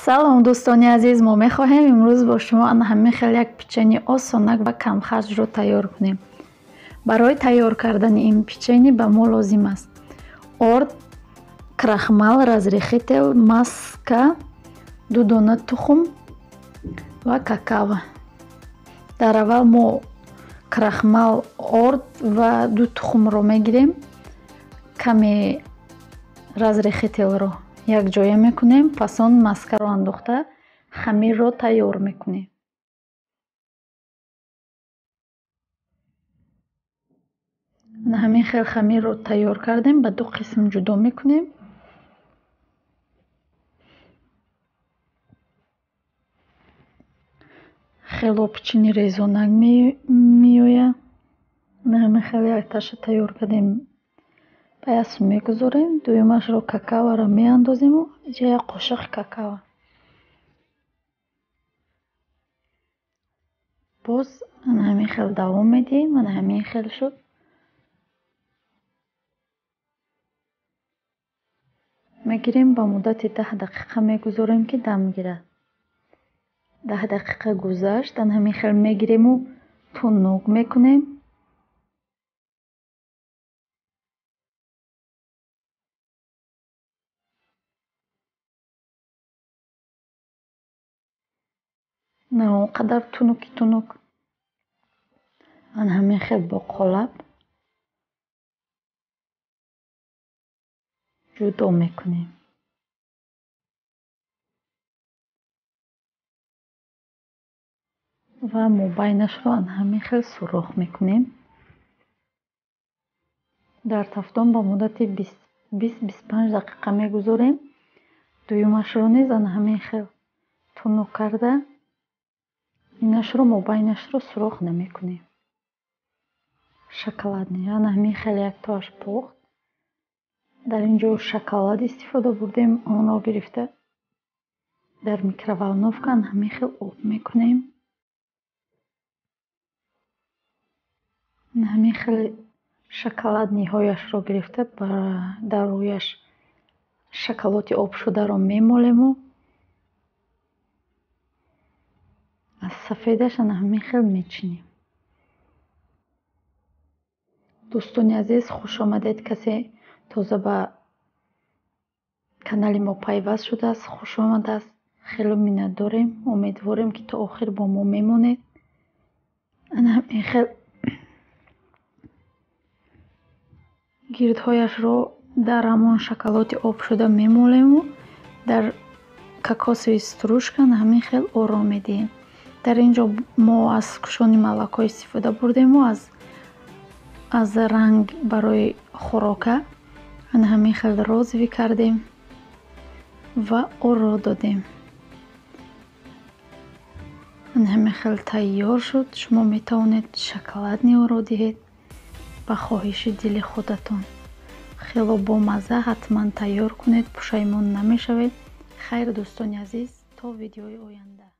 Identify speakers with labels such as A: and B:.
A: Салом, дӯстони азиз! Мо мехоҳем имрӯз бо шумо ана ҳамин хел як печени осонак ва камхарҷро тайёр кунем. Барои тайёр кардани ин печени ба мо лозим аст орд, крахмал, разрыхлитель, маска, 2 дона тухм ва какао. Дар аввал мо крахмал, орд ва 2 тухмро мегирем, каме разрыхлителро якҷоя мекунем, пас он маскаро андохта хамирро тайёр мекунем. Ҳамин хел хамирро тайёр кардем, ба 2 қисм ҷудо мекунем. Хело печени резонак меояд. Ҳамин хел якташа тайёр кардем, ба як сӯ мегузорем, дуюмашро какаоро меандозему инҷа як қошиқ какао. Боз ана ҳамин хел давом медиҳем, ана ҳамин хел шуд. Мегирем, ба муддати 10 дақиқа мегузорем, ки дам гирад. 10 дақиқа гузашт, ана ҳамин хел мегирему тунук мекунем. На он қадар тунуки тунук. Ана ҳамин хел бо қолаб ҷудо мекунем. Ва мобайнашро ана ҳамин хел сурох мекунем. Дар тафдон ба муддати 20-25 дақиқа мегузорем. Дуюмашро низ ана ҳамин хел тунук карда, инашро мобайнашро сурох намекунем. Шоколадни ана ҳамин хел яктоаш пухт. Дар ин ҷо шоколад истифода бурдем, онро гирифта дар микроволновка ана ҳамин хел об мекунем. Ана ҳамин хел шоколадниҳояшро гирифта дар рӯяш шоколоди обшударо мемолему аз сафедаш ана ҳамин хел мечинем. Дӯстони азиз, хуш омадед. Касе тоза ба канали мо пайваст шудааст, хуш омадааст. Хело миннатдорем, умедворем, ки то охир бо мо мемонед. Ана ҳамин хел гирдҳояшро дар ҳамон шоколоди обшуда мемолему дар кокосовый стружка ана ҳамин хел ором медиҳем. Дар ин ҷо мо аз кушони малако истифода бурдему аз ранг барои хӯрока ана ҳамин хел розовый кардем ва оро додем. Ана ҳамин хел тайёр шуд. Шумо метавонед шоколадни оро диҳед ба хоҳиши дили худатон. Хело бомазза, ҳатман тайёр кунед, пушаймон намешавед. Хайр, дӯстони азиз, то видеои оянда.